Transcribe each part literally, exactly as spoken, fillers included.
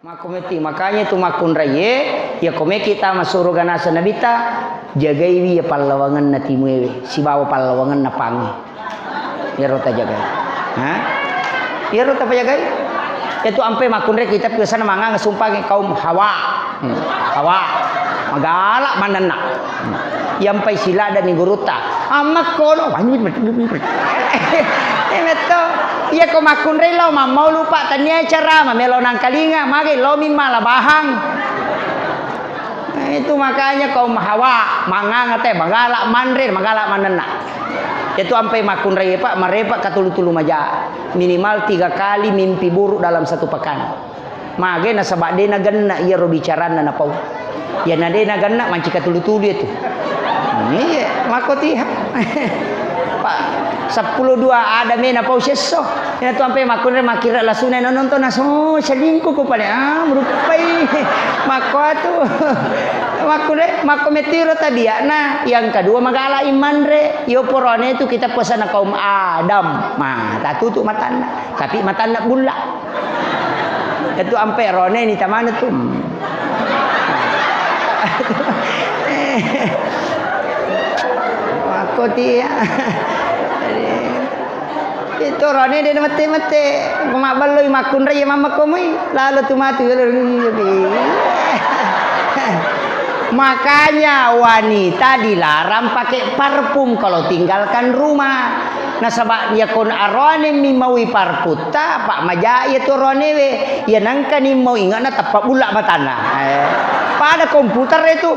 Makko metti, makanya tu makkunraie, iya ko meki tama suruga naseng Nabitta, jagaiwi iya pallawangenna timuewe, sibawa pallawangenna pangnge. Iyaro tajagai. Ha? Iyaro tapajagai. Itu ampe makkunrai kita biasana mangang sumpangi kaum Hawa. Hmm. Hawa. Magala manenna. Hmm. Iyampai siladani gurutta. Ammakkono, wanyi. Eh, metto. Iya ko makkunrai lao mammau lupa tania cara mamelo nangkalinga, magai lomi mala bahang. Nah, itu makanya kaum Hawa, manganga teh, magala manre, magala manenna. Itu ampai makkunrai, Pak, marepa katulu-tulu maja. Minimal tiga kali mimpi buruk dalam satu pekan. Mage nasaba de nagenna iyaro bicaranna napau. Iya na de nagenna manci katulu-tulu itu. Iya, makko tiha. Pak, seppulo dua ada me napau sesso. Ina tu ampe makkunre makkira lasuna nonton naso selingkuh ko pale. Ah, merupai. Makko atu. Makkunre, makko metiro tabiakna. Yang kedua magala imanre. Yo porone itu kita pesana kaum Adam. Ma, tatutu matanna. Tapi matanna bulla. Itu ampe rone ni tamana tu. Makko tiya. Itu rone de mette-mette. Ko mabballoi makkunrai ya mamma komoi. Lalo tu matu. Makanya wanita dilarang pakai parfum kalau tinggalkan rumah. Nasaba yakon aroane mi maui parfumta, apa maja iya tu aroanewe. Iya nangkani mau ingatna teppa bulla matanna. Eh, pada komputer itu.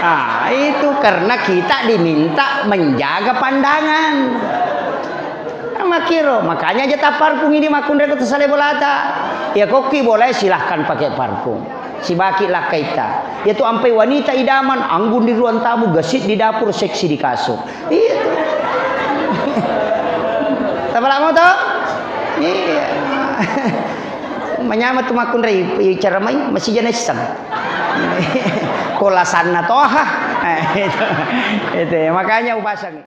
Ah, itu karena kita diminta menjaga pandangan. Nah, makiro, makanya aja taparfum ini makkunre ko tasale bolata. Ya kokki boleh silahkan pakai parfum. Sibaki lakkaitta. Iya tu ampai wanita idaman, anggun di ruang tamu, gesit di dapur, seksi di kasur. Iya tu. Tapalak mau to? Iya. Manyameng tu makkunrai, i-, cara mai, masih jana isseng. Ko lasanna toha. Eh, itu. Itu, makanya upasang.